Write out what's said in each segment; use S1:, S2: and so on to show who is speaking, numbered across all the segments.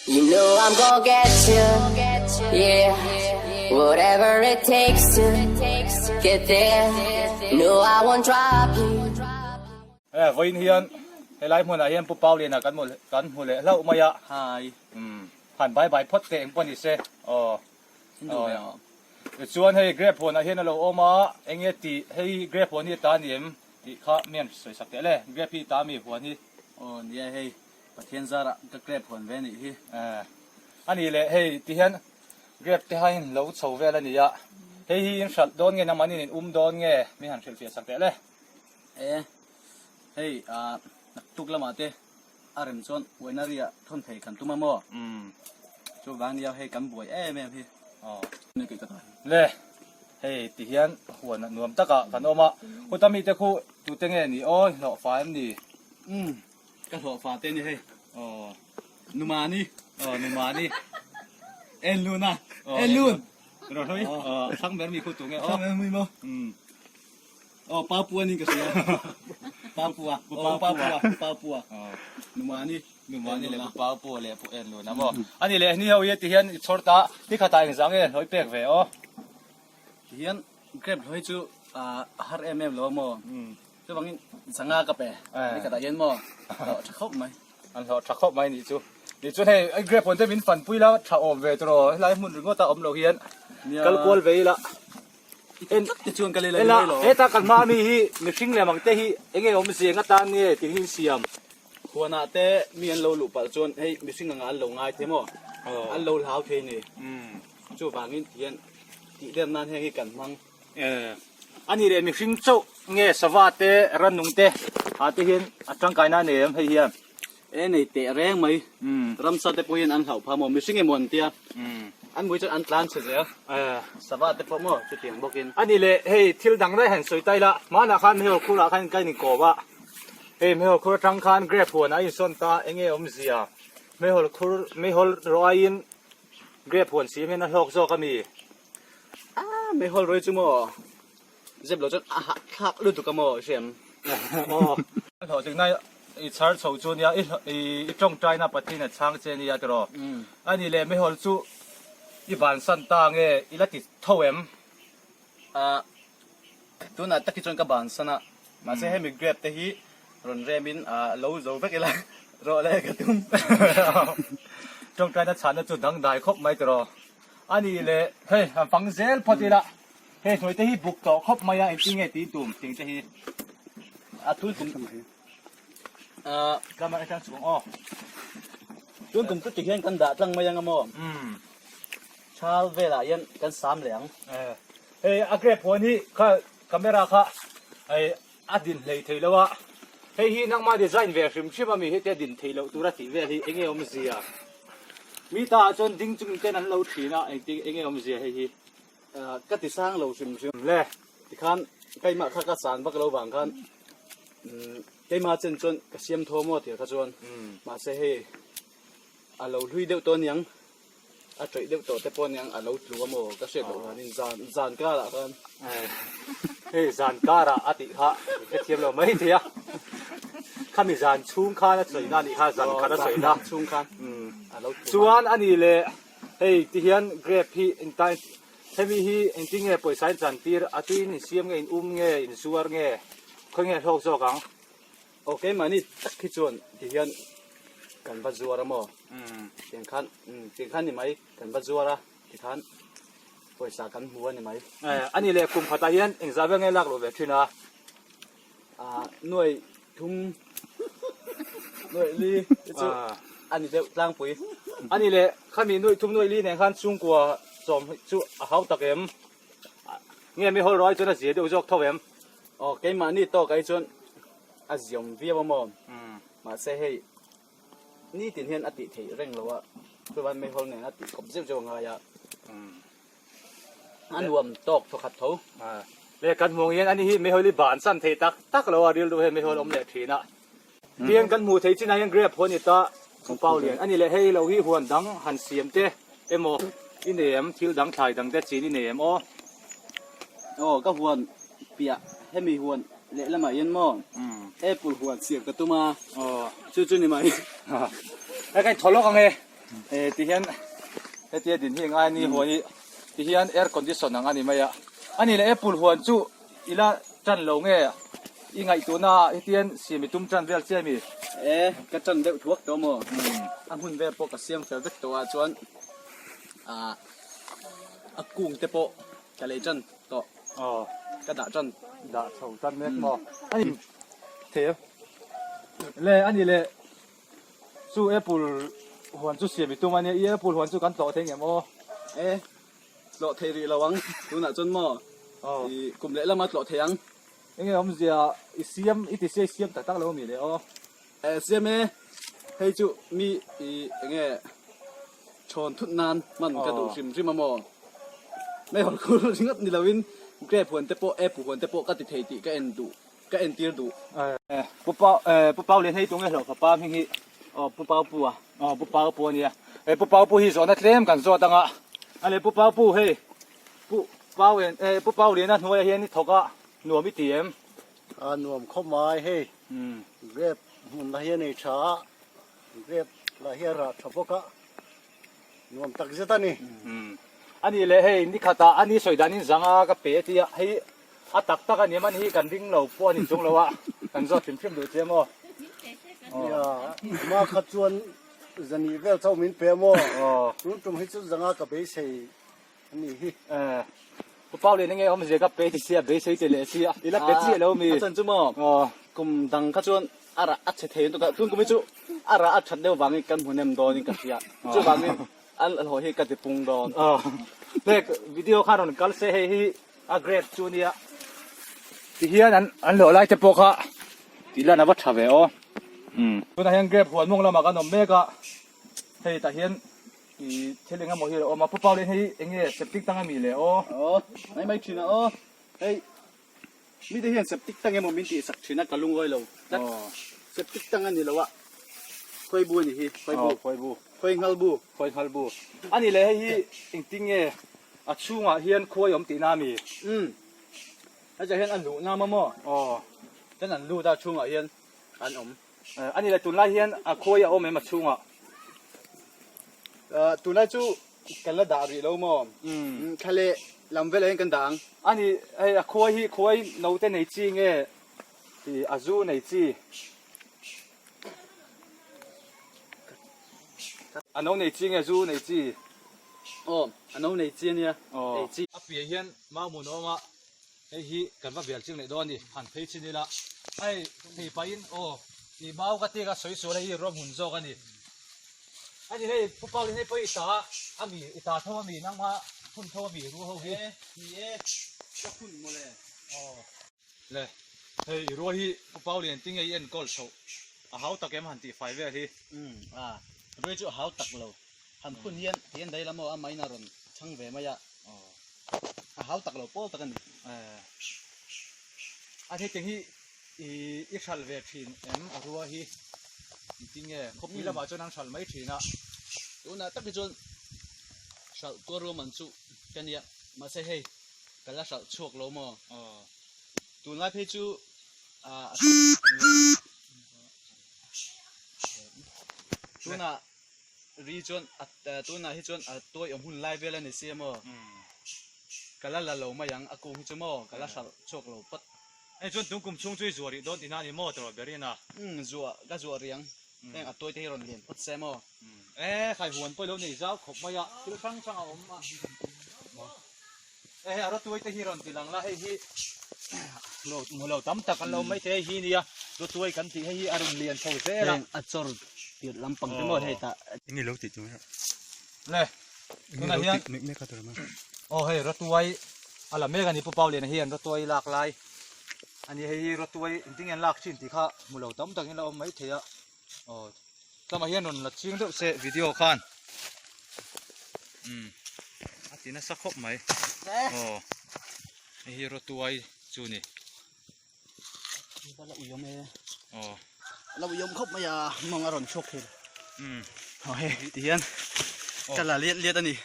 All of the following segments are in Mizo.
S1: You know I'm gonna get you, yeah. Whatever it takes to get there. No, I won't drop you.
S2: Eh, vawiin hian helai hmunah hian Pu Pauliana kan hmu kan hmu leh hlauh mai a.
S3: Hi.
S2: Umm, han bai bai phawt teh eng pawh ni se. Aw.
S3: In duh ve ang.
S2: Tichuan hei grape huanah hian a lo awm a, enge tih hei grape huan hi a ta ni em tih kha mi an sawi sak teh le, grape hi ta mi huan hi.
S3: Aw nia hei Pathian zarah ka grape huan ve nih hi.
S2: Eh, a nih leh hei ti hian grape te hain lo chho vel a ni a, hei hi in hralh dawn nge nangmahni in um dawn nge mi han hrilhfiah sak teh le.
S3: Eh, hei ah naktuk lamah te A rem chuan uaina ri ah thawn thei kan tum a maw?
S2: Umm.
S3: Chuvang nia hei kan buai em em hi.
S2: Aw. Le, hei ti hian huan nuam takah kan awm a, khuta mite khu tute nge ni aw, i hlawhfa em ni?
S3: Umm, ka hlawhfa te ni hei.
S2: Aw.
S3: Numani.
S2: Aw, Numani.
S3: Enlun a. Enlun.
S2: Rawhlui. Aw, thlang ber mi khu tu nge aw?
S3: Thlang ber mi maw?
S2: Umm.
S3: Aw Papua niin ka hria. Papua. Aw Papua. Papua. Numani.
S2: Numani leh Pu Papua leh Pu Enlun a maw. Ani leh ni ho hi ti hian i chhawr ta ni khatah engzah nge hlawi pek ve aw.
S3: Ti hian grape hlawi chu a har em em lo a maw. Chuvangin zanga ka pe. Ni khatah hian maw hlawh tha khawp mai.
S2: An hlawh tha khawp mai nih chu. Nih chuan hei i grape hawn te min fanpui la tha awm ve tawh helai hmun ringawt a awm lo hian kal kual ve ila.
S3: En te chuan ka lei lai
S2: lo. Heta kan hma mi hi mihring lem ang te hi enge awm zeng atan nge tih hi in siam.
S3: Huanah te mi an lo luh palh chuan hei mihring anga an lo ngai thei maw? An lo hlau thei ni. Chuvangin ti hian tih der nan heng hi kan hmang.
S2: A nih leh mihring chauh nge sava te rannung te ah te hian a tangkaina a nei em hei hian?
S3: E nei teh reng mai. Ramsa te pawh hian an hlauh phah maw? Mihring emaw an tia. An mui chuan an tlan chhe zel. Sava te pawh maw chutiang bawkin.
S2: A nih leh hei thil dang daih han sawi ta ila, hmanah khan Mehor khurah khan ka inkawp a. Hei Mehor khur atang khan grape huanah a insawn ta, enge awmzia? Mehor khur, Mehor rawh aiin grape huan siam hian a hlawk zawk a mi?
S3: Ah, Mehor rawih chu maw zep lo chuan a hahthlak lutuk a maw i hriam?
S2: Aw, hlawhtlinna i chhar chho chu nia, i tawngtaina Pathian a chhang che nia tiraw? A nih leh Mehol chu i bansan ta nge i la ti tho em?
S3: Ah, tunah tak hi chuan ka bansan a, mahse hemi grape te hi rawn remin lo zo vek ila rawh le ka tum.
S2: Tawngtaina chhanna chu dangdai khawp mai tiraw? A nih leh hei han fang zel phawt ila. Hei hnuai te hi buk tawh khawp mai a, engtin nge tih tum ting te hi
S3: a tun kum
S2: ah tlama atang chhung aw.
S3: Tun kum chu ti hian kan dah tlang mai ang a maw? Chal velah hian kan sam leh ang.
S2: Hei a grape huan hi kha camera kha hei a din hlei thei lo a, hei hi nangma design ve hrim hrim a mi heti a din theih loh tura tih vel hi enge awmzia? Mi ta ah chuan ding chung ten an lo thin a, engtin enge awmzia hei hi?
S3: Ka ti sang lo hrim hrim.
S2: Le.
S3: Tikhan keimah kha ka san vak lo vang khan keimah chen chuan ka siam thaw maw tir kha chuan mahse hei a lo hlui deuh tawh aniang a tawih deuh tawh te pawh aniang a lo tlu a maw ka hriat loh danin zan zan karah khan
S2: hei zan karah a tih kha ka thiam lo mai thei a khami zan chhung khan a sawi na anih kha zan khat a sawi na
S3: chhung khan a lo tlu
S2: chuan a nih leh Hei ti hian grape hi engtai hemi hi engtin nge pawisa in chan tir a tuiin in siam nge in um nge in zuar nge khawi nge hlawk zawk ang.
S3: Aw keimahni tak hi chuan ti hian kan va zuar a maw tiang khan tiang khan ni mai kan va zuar a tikhan pawisa kan hmu a ni mai.
S2: A nih leh kum khatah hian engzah vel nge lak loh ve thin a?
S3: Nuai thum nuai li te chu a ni deuh tlangpui.
S2: A ni leh khami nuai thum nuai li nen khan chhungkua sawm chu a hau tak em? Nge mi hawl ruai chuan a zia deuh zawk tho em?
S3: Aw keimahni tawk ai chuan a ziawm viau a maw? Mahse hei nitin hian a tih theih reng lo a, chuan meihawl nen a tih kawp zeuh zeuh a ngai a. A nuam tawk thawkhat tho.
S2: Le kan hmuh ang hian ani hi meihawl hi ban chan thei tak tak lo a, rilru hian meihawl awm leh thin a. Tihian kan hmuh theih chinah hian grape huan i ta pau lian a ni leh hei lo hi huan dang han siam te emaw i nei em thil dang thlai dang te chin i nei em aw.
S3: Aw ka huan piah hemi huan lehlamah hian maw apple huan siam ka tum a, chu chu ni mai.
S2: Hei ka inthaw lawk ang e. Ti hian hetia din hi ngai ni huan hi ti hian air condition ang a ni mai a. A nih leh apple huan chu ila tan lo nge i ngaihtuahna ah hetian siam i tum tan vel che mi?
S3: E, ka tan deuh thuak tawh maw? A hmun vel pawh ka siam fel vek tawh ah chuan ah a kung te pawh ka lei tan tawh.
S2: Aw.
S3: Ka dah tan.
S2: Dah chho tan mek maw? A ni thei a. Le a nih leh Chu apple huan chu siam i tum a nia, i apple huan chu kan tlawh thei ngem aw?
S3: E, tlawh thei rih lo ang, tunah chuan maw i kum leh lama tlawh thei ang.
S2: Enge awmzia i siam, i ti sia i siam tak tak lo ami le aw?
S3: E, siam e, hei chu mi i enge chhawn thut nan hman ka duh hrim hrim a maw? Meihawl khur ringawt ni loin grape huan te pawh apple huan te pawh ka ti thei tih ka en duh. Ka entir duh.
S2: Pu Pau Pu Pau Lian hei tunge hlauh fapa hming hi
S3: Aw Pu Pau Pu a.
S2: Aw Pu Pau Pu ania. Hei Pu Pau Pu hi zawhna tlem kan zawt anga. A le Pu Pau Pu hei Pu Pau en Pu Pau Liana hnuaiah hian i thawk a nuam i ti em?
S4: A nuam khawp mai hei. Grape hmun la hi a nei tha a, grape lah hi a rah tha bawk a. Nuam tak zet a ni.
S2: A nih leh hei nikhatah a ni sawi danin zanga ka pe a ti a, hei a tak tak a ni man hi kan ring lo pawh a ni chung lo a, kan zawt hrim hrim duh che maw?
S4: Nia, ma kha chuan zani vel chauh min pe maw? Tun tum hi chu zanga ka beisei a ni hi.
S2: Pu Pau lian enge awmzia ka pe ti sia beisei che leh sia i la pe chiah lo mi.
S3: A chan chu maw kum dang kha chuan a rah a chhe thei lutuk a, tun kum hi chu a rah a that deuh vangin kan hmu nem dawnin ka hria, chuvangin a hlawh hi ka ti pung dawn.
S2: Hek video khan rawn kal se hei hi a grape chu nia ti hian an an hlawh lai te pawh kha tih lan a va tha ve aw. Tunah hian grape huan mawng lamah kan awm mek a, hei tah hian I thil eng emaw hi a awm a, Pu Paulian hei eng nge septic tank a mi le aw?
S3: Aw, mai mai thin a aw. Hei, mite hian septic tank emaw min tihsak thin a, ka lungawi lo tlat. Septic tank a ni lo a, khawi bu a ni hi, khawi bu.
S2: Aw, khawi bu.
S3: Khawi nghal bu.
S2: Khawi nghal bu. A ni le, hei hi engtin nge a chhungah hian khuai awm tihna a mi?
S3: Umm, hetiang hian a luh na maw?
S2: Aw.
S3: Chuan an lut a, chhungah hian an awm.
S2: A ni le, tunlai hian a khuai a awm em a chhungah?
S3: Tunlai chu kan la dah rih lo maw? Thla leh lam velah hian kan dah ang.
S2: A ni, hei a khuai hi khuai note nei chi nge a zu nei chi? A no nei chi nge zu nei chi?
S3: Aw, a no nei chi a nia, ei chi.
S2: A piah hian mau hmun a awm a, Hei hi kan va bel ching leh dawn a ni, han phei chin ila. Hei phei pahin aw i mau ka tia ka sawi sual hei hi rawng hun zawk a ni. A ni hei Pu Paulin hei pawh i ta a mi i ta tho a mi nangma hun tho a mi ru ho hi.
S3: E ni e ka hun mawle.
S2: Aw le hei i rual hi Pu Paulin tinge i enkawl chhoh a hau tak em han tih fai vel hi.
S3: Umm a ruai chu a hau tak lo han hun hian ti en daih la maw a main a rawn chhang ve mai a. A hau tak lo pawl tak a ni.
S2: A hetiang hi i hral ve thin em a rua hi engtin nge khawpui lamah chuan an hral mai thin a.
S3: Tunah tak hi chuan hralh tuar ruam an chu ka nia mahse hei ka la hralh chhuak lo maw. Tunlai phei chu tunah Ri chuan tunah hi chuan a tuai awm hun lai vel a ni si a maw? Ka la la lo mai ang, a kung hi chu maw? Ka la hralh chhuak lo phawt.
S2: Hei chuan tung kum chhung chu i zuah rih dawn tihna a ni maw tawrh berin a?
S3: Umm zuah, ka zuah rih ang. Heng a tuai te hi rawn lian phawt se maw?
S2: E khai huan pawh i lo nei zau khawp mai a, thil hrang hrang a awm a. E hei a rawtuai te hi rawn ti lang la, hei hi lo hmu lo tam tak an lo mai thei hi nia, rawtuai kan tih hei hi a rawn lian chho zel a.
S3: Heng a chawr tirh lampang te maw hei tah.
S5: Enge lo tih tur a?
S2: Le, tunah hian
S5: mek mek a tur a.
S2: Aw hei rawtuai a la mek a ni Pu Pauliana hian rawtuai lak lai a ni, hei hi rawtuai engtin nge an lak thin tih kha hmu lo tam takin la awm mai thei a, aw Tlama hian rawn la ching deuh se video khan umm a ti nasa khawp mai aw hei hi rawtuai chu ni
S3: la uiawm e
S2: aw
S3: la uiawm khawp mai a mawng a rawn chhuak thei
S2: umm
S3: aw hei ti hian ka la liat liat a ni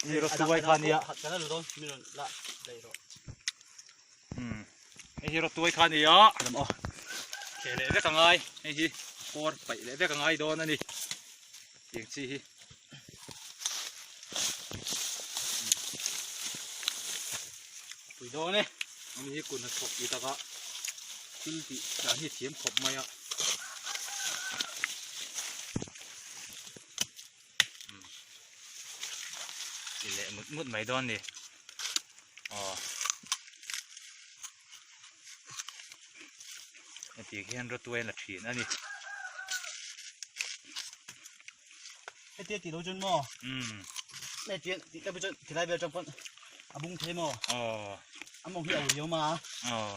S2: hei rawtuai kha nia
S3: ka la dawn mi rawn la daih rawh
S2: Hei hi rawtuai kha a ni a, lam aw thleh leh vek a ngai hei hi. kawr paih leh vek a ngai dawn a ni tiang chi hi.
S3: Pui dawn e.
S2: Ani hi kun hnathawk ti taka thil tih dan hi a thiam khawp mai a. Ti leh ngut ngut mai dawn ni. Aw. Heti hian rawtuai a la thin a ni.
S3: Hetia tih lo chuan maw? Umm. Hetia tih tak chuan tilai vel atang pawn a bung thei maw?
S2: Aw.
S3: A mawng hi a ui awm a.
S2: Aw.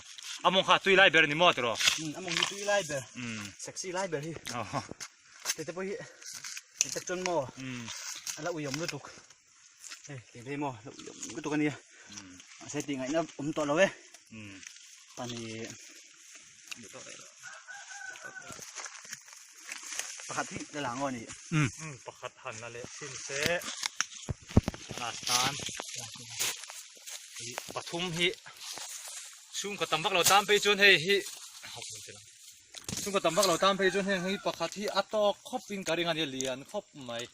S2: A mawng kha tui lai ber ni maw tiraw?
S3: Umm a mawng hi tui lai ber.
S2: Umm.
S3: Sexy lai ber hi.
S2: Aw.
S3: Tete pawh hi tih tak chuan maw?
S2: Umm.
S3: A la ui awm lutuk. Hei tih phei maw la ui awm lutuk a nia.
S2: Umm.
S3: Mahse tih ngaihna awm tawh lo e.
S2: Umm.
S3: Pani Pakhat hi la lang aw ni.
S2: Umm pakhat han la leh chin se last tan pathum hi chhungkaw tam vak lo tan phei chuan hei hi chhungkaw tam vak lo tan phei chuan heng hi pakhat hi a tawk khawp in ka ring a ni lian khawp mai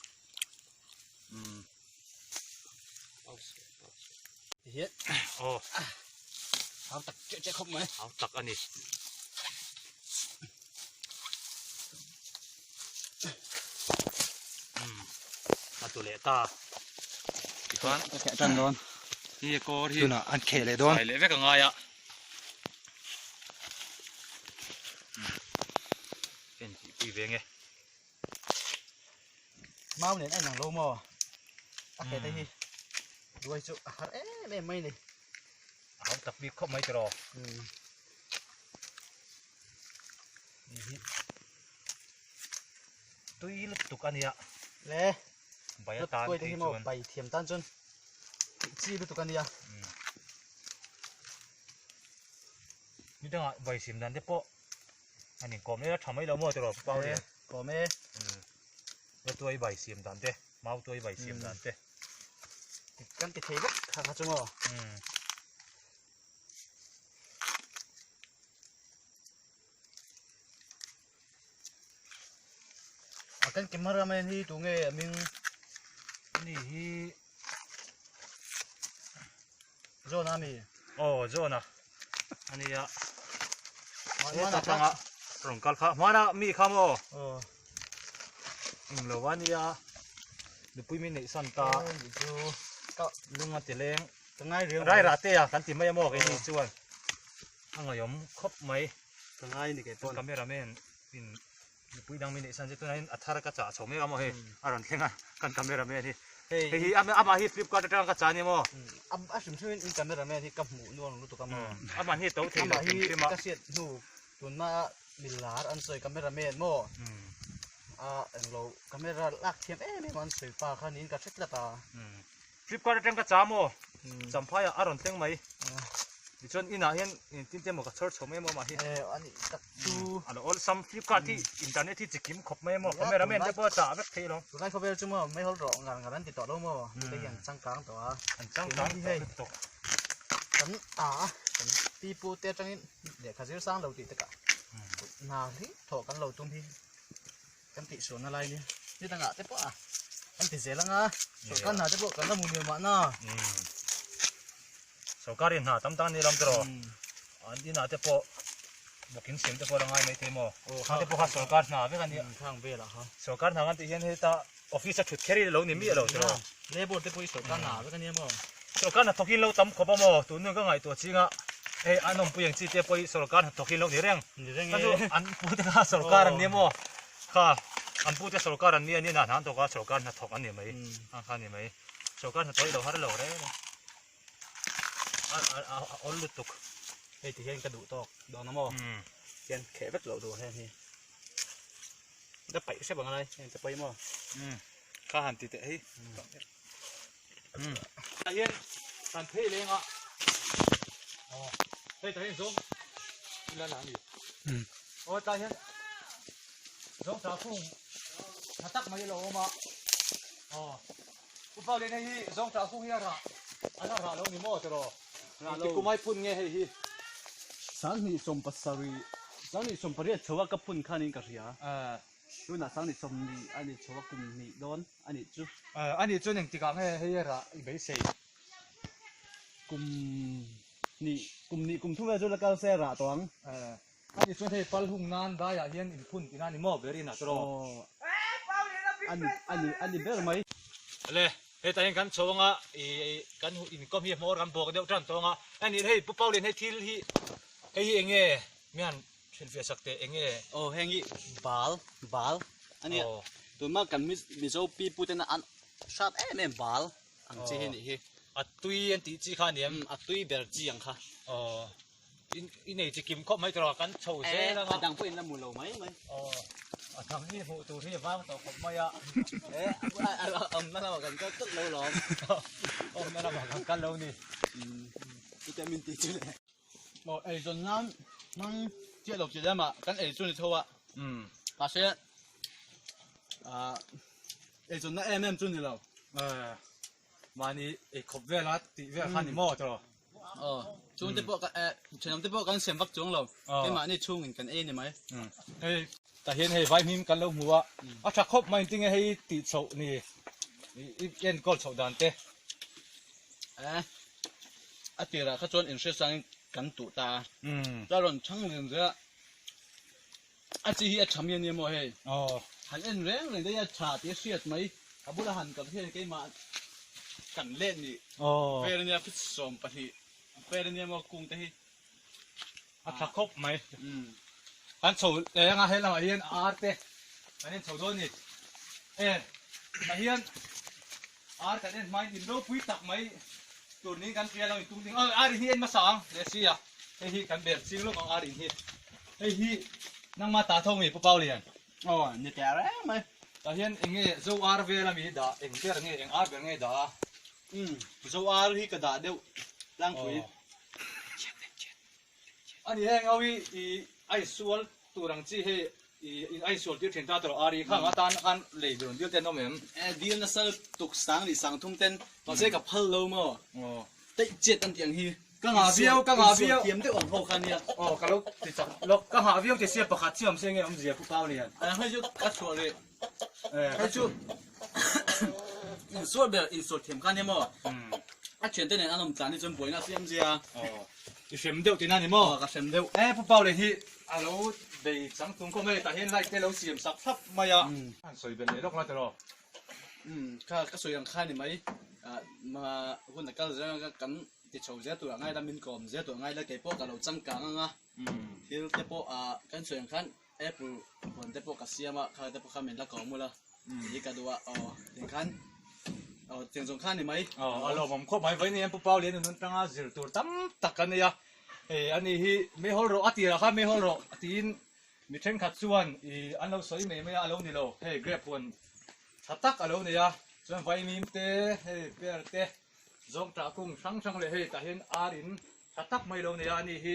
S2: umm
S3: Tihian
S2: aw
S3: hau tak che che khawp mai
S2: hau tak a ni umm a tu leh ta tichuan
S3: ka kheh tan dawn
S2: hi kawr hi
S5: tunah an kheh leh dawn
S2: sai leh vek a ngai a en tih pui ve nge
S3: Mau nen a inang lo maw? A keh te hi duai chu a har em em mai ni.
S2: A hau tak bik khawp mai tiraw. Tui lutuk a nia.
S3: Le.
S2: Bai a tan
S3: phei chuan. Bai thiam tan chuan tih chi lutuk a nia.
S2: Ni dangah bai sim dan te pawh An inkawm leh a tha mai lo maw tiraw Pau nia?
S3: Kawm e.
S2: La tuai bai siam dan te, mau tuai bai siam dan te.
S3: Kan ti thei vek kha kha chu maw? A kan cameraman hi tunge a ming?
S2: Ani hi
S3: John a mi?
S2: Aw John a ania heta tanga rawn kal kha hmana mi kha maw?
S3: Aw
S2: englo ania nupui min neih san ta
S3: chu ka
S2: lung a ti leng
S3: ka ngai riau
S2: rai rah te a kan ti mai a maw keini chuan a ngaihawm khawp mai
S3: ka ngai ni kei pawn
S2: cameraman in Mipui dang min neih san che tunah a thar ka chah chho mek a maw hei a rawn thleng a kan camera man hi hei hi amah hi flipkart atang ka chah a ni maw
S3: a hrim hrim in camera man hi ka hmuh nuam lutuk a maw
S2: amah hi to thei lo hrim hrim a
S3: ka hriat hnu tunna milar an sawi camera man maw a englo camera lak thiam em em an sawi pa kha niin ka hre tlat a
S2: Flipkart atang ka chah maw? Champhai ah a rawn thleng mai. Tichuan inah hian engtin te maw ka chhawr chho mai maw mah hi.
S3: A nih tak chu.
S2: A lo awlsam Flipkart hi internet hi chi kim khawp mai maw camera man te pawh a chah vek thei lo.
S3: Tunlai khawvel chu maw meihawl rawh ngar ngar an ti tawh lo maw mite hi an changkang tawh a.
S2: An changkang tawh lutuk.
S3: Kan a kan pi pu te atangin lehkha zir sang lo tih takah hna hli thawh kan lo tum hi. Kan tih suahna lai nia ni dangah te pawh a kan ti zel anga sorkar hna te pawh kan la hmu nuam mahna.
S2: Sorkar in hna tam tak ani lam tiraw an inah te pawh bawkin siam te pawh la ngai mai thei maw kha te pawh kha sorkar hna vek ania
S3: khang velah kha
S2: sorkar hna kan tih hian heta office a thut kher hi lo ni miah lo tiraw
S3: labour te pawh hi sorkar hna vek ania maw
S2: sorkar hna thawk hi lo tam khawp a maw tun hnu ka ngaihtuah chinga hei an awmpui ang chi te pawh hi sorkar hna thawk hi lo ni reng
S3: Ni reng
S2: e. An pu te kha sorkar an ni maw? Kha an pu te sorkar an ni a ni na hna an thawk a sorkar hna thawk an ni mai. Ang kha ni mai. Sorkar hna thawk i lo har lo reng a. A a a awl lutuk.
S3: Hei ti hian ka duh tawk dawn a maw? Hian kheh vek loh tur heng hi. Ka paih hrep ang lai heng te pawimawh.
S2: Kha han ti teh hei. Tah hian kan phei leng a aw hei tah hian zawng ila la ani aw tah hian zawng tah khung tha tak mai a lo awm a aw upa lian hei hi zawng tah khung hi a rah a la rah lo ni maw tiraw engti kumai phun nge hei hi
S3: 27 pasarih. Sanghnih 80 chho a ka phun khanin ka hria. Tunah sanghnih 20 a ni chho a kum hnih dawn a nih chu.
S2: A nih chuan engtikah nge hei rah i beisei?
S3: Kum hnih, kum hnih kum thum vel chu la kal se rah tawh ang.
S2: A nih chuan hei pal hung nan daiah hian inphun tihna a ni maw ber in a tawh?
S3: Aw, a ni, a ni, a ni ber mai.
S2: Le, hetah hian kan chho anga i kan inkawm hi hmawr kan bawk deuh tan tawh anga a nih hei Pu Paulian hei thil hi hei hi eng nge mian hrilhfiah sak teh eng nge?
S3: Aw heng hi bal, bal a nia. Tunhma kan Mizo pipu tena an hrat em em bal ang chi hi a nih hi.
S2: A tui an tih chi kha a ni em?
S3: A tui ber chi ang kha.
S2: Aw. I nei chi kim khawp mai tawh a, kan chho zel ang a.
S3: A dang pawh in la mu lo mai mai.
S2: Aw, a dang hi hmuh tur hi a vang tawh khawp mai a.
S3: E, a awmna lamah kan kal tlat lo lawm.
S2: Awmna lamah kan kal lo ni.
S3: Chutia min tih chu le. Aw, eizawn nan hmang chiah lo tih lamah kan ei chu ni tho a. Mahse, eizawnna em em chu ni lo.
S2: Mahni ei khawp vel a tih vel kha ni maw tawh?
S3: Aw, chhungte pawh ka eh thenawmte pawh kan sem vak chuang lo. Keimahni chhungin kan ei a ni mai.
S2: Hei tah hian hei vaihmim kan lo hmu a, a tha khawp mai engtinge hei tih chhoh ni i enkawl chhoh dan te.
S3: Eh, a tirah kha chuan inhriatsangin kan tuh ta a, chuan rawn chhang reng zel a. A chi hi a tha mi a nia maw hei?
S2: Aw.
S3: Han en reng reng daih a tha tih a hriat mai. A bula han kal hian keimah kan let ni.
S2: Aw.
S3: Vel a nia phit 20 vel a nia maw kung te hi.
S2: A tha khawp mai. Kan chho leh anga he lamah hian ar te kan en chho dawn ni. E tah hian ar kan en hmain in ropui tak mai tur niin kan hria lo in tum ding. Aw ar in hi en hmasa ang leh si a. Hei hi kan ber ching lawk ang ar in hi. Hei hi nangma ta tho nge Pu Paulian?
S3: Aw ni teh reng mai.
S2: Tah hian eng nge Zo ar vel ami dah eng ber nge eng ar ber nge dah a?
S3: Umm Zo ar hi ka dah deuh tlangpui.
S2: A ni heng ho hi i ai sual tur ang chi hei i in ai sual tir thin ta tawh ar i khang atan khan lei dun dil ten awm em?
S3: E dil nasa tuk sang leh sang thum ten mahse ka phal lo maw?
S2: Aw.
S3: Teih chiat an tih ang hi.
S2: Ka nghah viau, ka nghah viau.
S3: Thiam deuh ang ho kha nia.
S2: Aw, ka lo ti chak lawk. Ka nghah viau ti sia pakhat chiah awm se nge awmzia Pu Pau Lian.
S3: A hei chu ka chhuah rih. Hei chu insual ber insual thiam kha nia maw. A thiante nen an awm tlan hi chuan buaina a siam zia.
S2: Aw, i hrem deuh tihna ni maw?
S3: Aw, ka hrem deuh.
S2: E Pu Pau Lian hi a lo bei chang tung khawp mai, tah hian light te lo siam sak thlap mai a. An sawi belh leh lawk la tiraw.
S3: Umm kha ka sawi ang kha ni mai ah ma hun a kal zel anga kan ti chho zel tur a ngai la min kawm zel tur a ngai la kei pawh ka lo changkang anga thil te pawh ah kan sawi ang khan apple huan te pawh ka siam a kha te pawh kha min la kawm ula tih ka duh a aw tiang khan aw tiang zawng kha ni mai.
S2: Aw a lawmawm khawp mai vawiin hian Pu Pau Lian nun atanga zir tur tam tak a nei a hei ani hi meihawl rawh a tirah khan meihawl rawh tiin Mi thenkhat chuan i an lo sawi mai mai a, a lo ni lo. Hei grape huan tha tak a lo nei a, chuan vaimim te, hei pear te, zawngtah kung hrang hrang leh hei tah hian ar in tha tak mai lo nei a, ani hi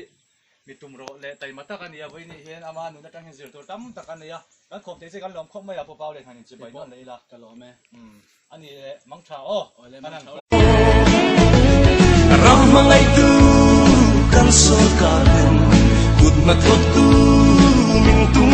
S2: mi tumrawh leh taima tak a ni a, vawiin hian ama nun atang hian zir tur tam tak a nei a, kan khawm thei che kan lawm khawp mai a, Pu Pau leh han inchibai nawn leh ila.
S3: Ka lawm e.
S2: Umm a ni leh mang tha aw.
S3: Kan han
S6: Ram hmangaihtu kan sorkar ten kut hnathawktu min tum.